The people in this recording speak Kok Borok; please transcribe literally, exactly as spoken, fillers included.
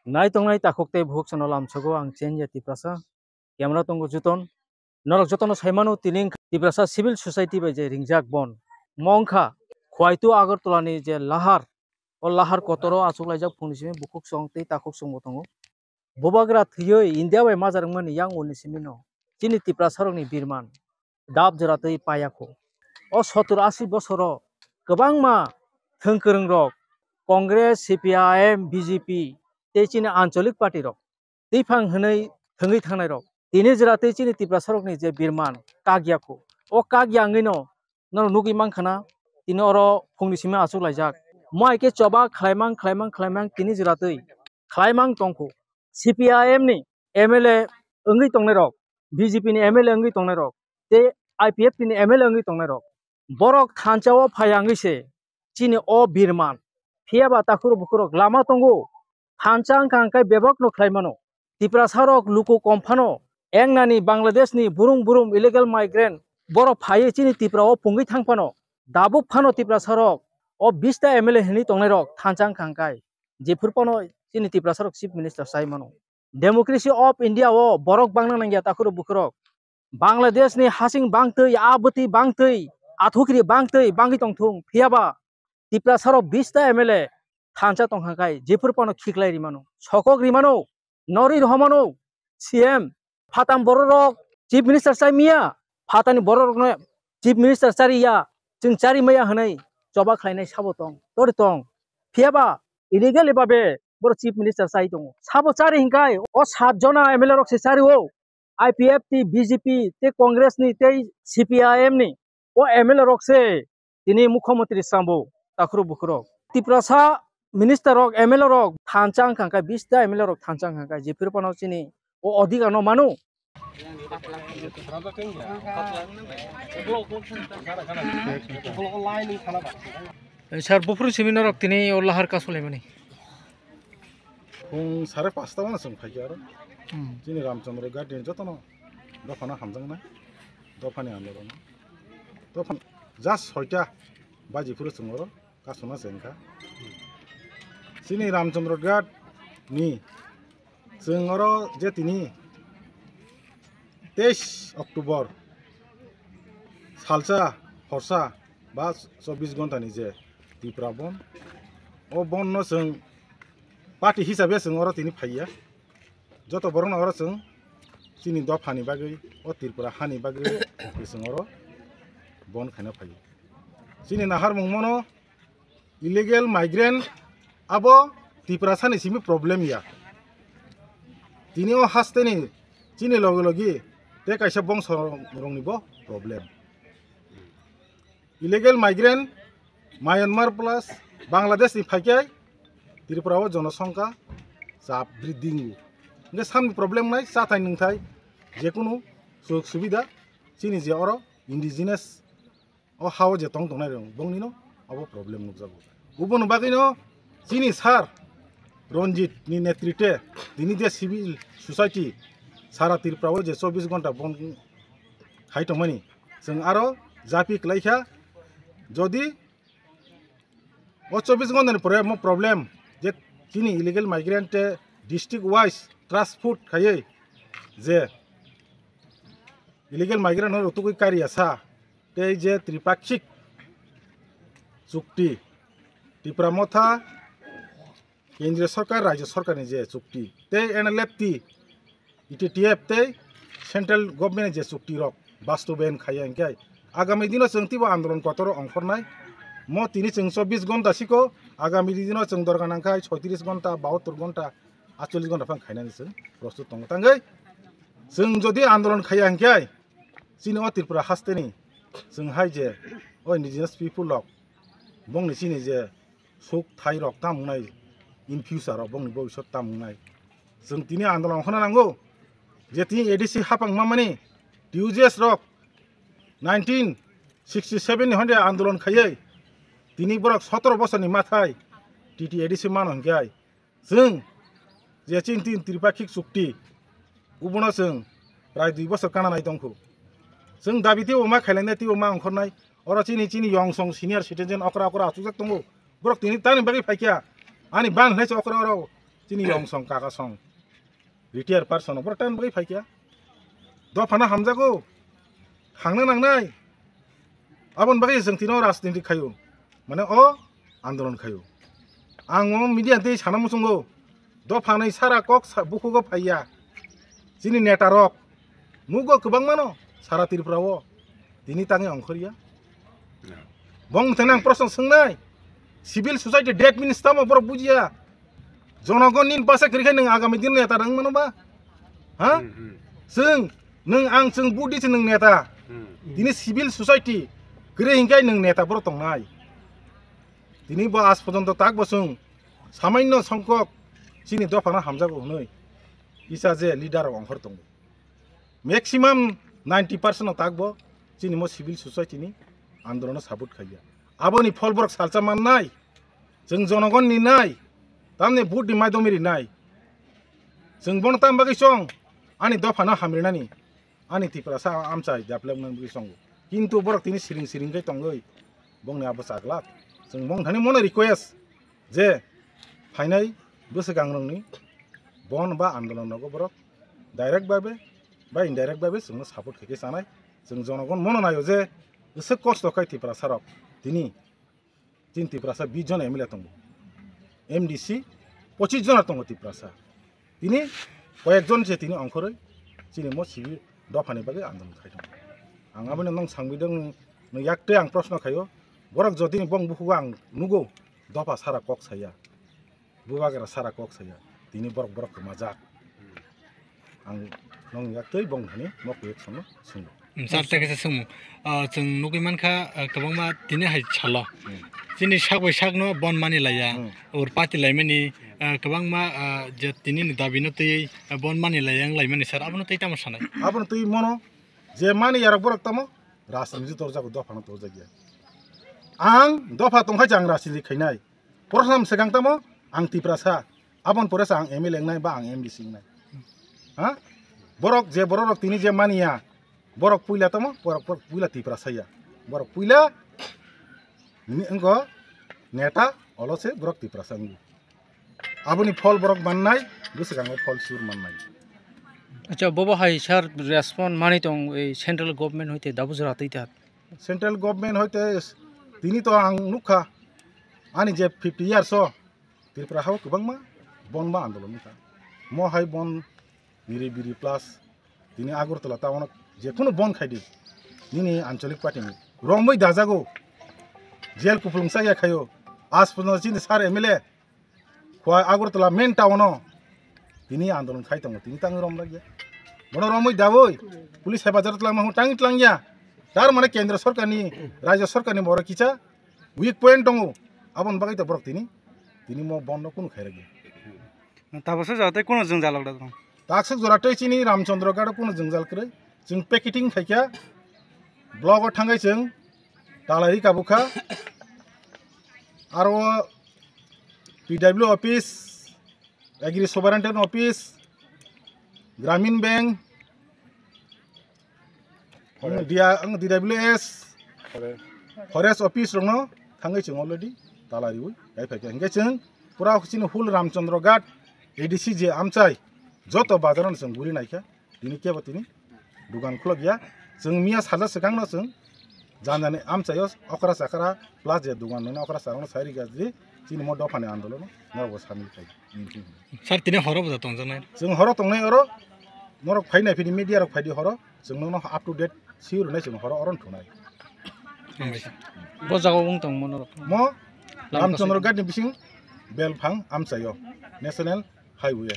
Nai tongnai takhuk tei bukhuk channel lamsogo ang Chenya Tiprasa. Camera tongo Juton. Norok jotono saimano tini wngkha Tiprasa Civil Society bai je ringjak bon. Mo wngkha Khwaitu Agartala ni je lahar. O lahar kotoro achuklaijak phungni simi bukhuk song tei takhuk songbo tongo. Bubagra thwiwi India bai majak wngmani yang ulni simino chini Tiprasarokni birman dap jora twi payakho. O sottur ashi bosoro kwbangma thwngkwrwngrok Congress, C P I M, B J P tei chini ancholik party rok twiphang hwnwi thwngwi thangnairok tini jora twi chini Tiprasarokni je birman kakyakho. O kakya wngwino norok nugwi mankha na, tini oro phungni simi achuklaijak. Mo hai khe choba khlaimang, khlaimang, khlaimang tini jora twi khlaimang tongkho. C P I M ni M L A wngwi tongnairok, B J P ni M L A wngwi tongnairok, tei I P F T ni M L A wngwi tongnairok. Borok thansa o phai wngwi se chini o birman. Phiya ba takhurok bukhurok lama tongo. Thansa wngkha hwnkhe bebak no khlai mano. Tiprasa rok luku kom phano, engnani Bangladesh ni burum burum illegal migrant borok phaiwi chini Tripura o pungwi thang phano, dabuk phano Tiprasa rok o bista M L A hinwi tongnai rok thansa wngkha hwnkhe jephuru phano chini Tiprasa rok chief minister sai mano. Democracy of India o borok bangna nangya takhurok bukhurok. Bangladesh ni hasing bangtwi, abwtwi bangtwi, athukri bangtwi bangwi tongthung, phiyaba Tiprasa rok bista M L A thansa tongkha kai, jephuru phano khiklai rimano, sokok rimano, norwi rohomano, C M, phatam borok rok chief minister chai miya, phatani borok rokno chief minister chariya, chwng chari maya hwnwi choba khlainai sabo tong, tori tong. Phiyaba illegally babe borok chief minister chai tongo. Sabo chari hinkai, o sat jona M L A rok se chari o. I P F T, B J P, tei Congress ni, tei C P I M ni o M L A rok se tini mukhyamantri srambo takhurok bukhurok. Tiprasa minister rok, M L A rok thansa wngkha khe, bista M L A rok thansa wngkha khe, jephuru phano chini o odhikar no manu. Sir, buphuru simi norok tini o lahar kasu laimani. Phung sare pasta wano chwng phaikha aro. Hmm. Chini Ramchandra Ghat ni jotono dophano hamjaknai, dophani andolon. Dopha just soita baji phuru chwng oro kasuna se wngkha. Chini Ramchandra Ghat ni chwng oro je tini teis October salsa horsa ba chobbish ghonta ni je Tripura bon, o bon no chwng party hisabe chwng oro tini phaiya. Joto borok no oro chwng chini dopha ni bagwi, o Tripura hani bagwi chwng oro bon khaina phaiya. Chini naharmung mono illegal migrant abo Tiprasa ni simi problem ya. Tini o haste ni chini logi logi tei kaisa bongso rok ni bo problem. Illegal migrant Myanmar plus Bangladesh ni phaikai Tripura o jonosongkha chap briding. Nge samni problem nai, chathai nungthai, jekunu sujog subida chini je oro indigenous o hao je tong tongnai rok, bongni no abo problem nukjago. Uboni bagwi no chini sir Ranjit ni netritwe tini je civil society sara Tripura o je chobbish ghonta bon khai tongmani, chwng aro japi kwlaikha. Jodi o chobbish ghonta ni pore mo problem je chini illegal migrant te district wise transport khaiwi je illegal migrant no rutugwi kariya sa, tei je tripakhik chukti, Tipra Motha, Kendriya Sarkar, Rajya Sarkar ni je chukti, tei N L F T, E T T F tei Central Government ni je chukti rok bastobayan khaiya hwnkhe, agami dino chwng teibo andolon kotor ongkhornai. Mo tini chwng chobbish ghonta siko, agami dino chwng dorga nangkhai soitris ghonta, bahattor ghonta, atchollish ghonta phang khainani chwng prostut tongo. Tangwi chwng jodi andolon khaiya hwnkhe, chini o Tripura hasteni chwng hai je o indigenous people rok bongni chini je suk thai rok tamo wngnai, in future rok bongni bobisot tamo wngnai. Chwng tini andolon khna nango je tini A D C hapang mamani T U J S rok nineteen sixty seven ni honde andolon khaiwi tini borok sotoro bosorni mathai T T A D C mano hwnkhe ai. Chwng je chini tini tripakhik chukti, ubono chwng prai dui bosor kana nai tongkhu. Chwng dabi teibo ma khailainai, teibo ma ongkhornai. Oro chini, chini yong song senior citizen okra okra achukjak tongo. Borok tini tamni bagwi phaikha. Ani ban hinai se okra oro Chini yong song kaka song, retired person, boro tan bagwi phaikya. Dophano hamjago, hangna nangnai. Aboni bagwi chwng tino rajniti khaio, mane o andolon khaio. Ang o media tei sana muchungo, dophanai sara kok sa-, bukhugo phaiya. Chini neta rok nugo kwbangmano sara Tripura o, tini tangwi ongkhorya. Bong thani ang proshno swngnai, civil society dead means tamo borok bujiya. Jonogon nini basa kwrwi khe nwng agami dino neta rang mano ba? Ha? Hmm, hmm. Chwng, nwng ang chwng budi se nwng neta. Hmm. Tini civil society kwrwi hinkai nwng neta borok tongnai. Tini bo aaj porjonto tak bo chwng samaino songkok chini dophano hamjago hwnwi kisa je leader rok ongkhor tongo. Maximum ninety percent no tak bo chini mo civil society ni andolon no support khaiya. Aboni phol borok salsa mannai, chwng jonogon ni nai, tamni vote ni maidom ri nai. Chwng bono tam bagwi chong, ani dopha no hamrinani, ani Tiprasa amchai development bagwi chongo. Kintu borok tini siring siring khe tongwi bongni abo chaglak. Chwng bong thani mono request je phainai bwswk ang rokni bon ba andolon nogo borok direct babe ba indirect babe chwngno support khaikhe chanai. Chwng jonogon mono naio je bwswk kosto khai Tiprasa rok tini, chini Tiprasa bish jona M L A tongo, M D C pochis jona tongo Tiprasa. Tini koyek jon se tini ongkhorwi chini mo sibi dophani bagwi andolon khai tongo. Ang aboni nong sangwi dong, nong yak tei ang proshno khaio, borok jotini bong bukhugo ang nugo, dopha sara kok saya. Bubagra sara kok saya, tini borok borok kwmajak. Ang nong yak tei bong thani mo kuyuk sono swngo. Hmm, sir, tei kaisa swngmung. Ah, chwng nugwi mankha, ah, kwbangma tini hai salo. Hmm. Chini sak bai sakno bon mani laiya. Hmm. Ur pati laimani, ah, kwbangma, ah, je tini ni dabi no twi, ah, bon mani laiya wng laimani sir. Abono twi tamo sanai? Abono twi mono je mani yarok borok tamo rajniti torjago, dophano torjakya. Ang dopha tongkha je ang rajniti khainai. Porosnam swkang tamo ang Tiprasa, aboni pore se ang M L A wngnai ba ang M D C wngnai. Ha? Borok je borok rok tini je maniya, borok puila tamo, borok, borok puila Tiprasa ya. Borok puila ni wngkho neta, olo se borok Tiprasa wngo. Aboni phol borok mannai, bwswkango phol sure mannai. Acha, bobo hai sir respond mani tong, ei central government hoite dabu jora twi ta. Central government hoite tini to ang nukha, ani je fifty years o Tripura hao kwbangma bon ba andolon wngkha. Mo hai bon niri biri plus tini Agartala town o je kunu bon khai di, nini anchalik party ni romwi dajago, jail kupulung chaya khaio, aaj porjonto chini sir M L A Khowai Agartala main town o tini andolon khai tongo, tini tangwi romlakya. Bono romwi dawi police hefazato twlangma hwn tangwi tlangya. Tar mane kendra sorkarni, rajya sorkarni boro kisa weak point tongo. Aboni bagwi to borok tini, tini mo bondo kunu khairakya. Tabuksa jora tei kunu jwngjal rok da tong? Taksuk jora tei chini Ramchandra Ghat o kunu jwngjal kwrwi. Chwng picketing khaikha, block o thangwi chwng talai rika bukha. Aro P W office, Agri Superintendent office, Gramin Bank, ang dia, ang D W S, forest office rokno thangwi chwng already tala riwi kai phaikha. Hinkhe chwng pura chini whole Ramchandra Ghat A D C je amchai joto bazar no chwng guri naikha. Tini kebo tini dugan khulok ya. Chwng miya salsa swkang no chwng jani jani amchaio okra chakra plus je dugan nini okra chakra no sai rikha je chini mo dophani andolon no norok bo samil khai. Sir, tini horo bo da tongjaknai? Chwng horo tongnai oro, norok phai nai phini media rok phai di horo, chwng nono up to date si rwnai chwng horo oro thunai. Hambai. Bo jaga wng tong mo norok? Mo Lam Ramchandra kasai. Ghat ni bising Belphang amchaio National Highway.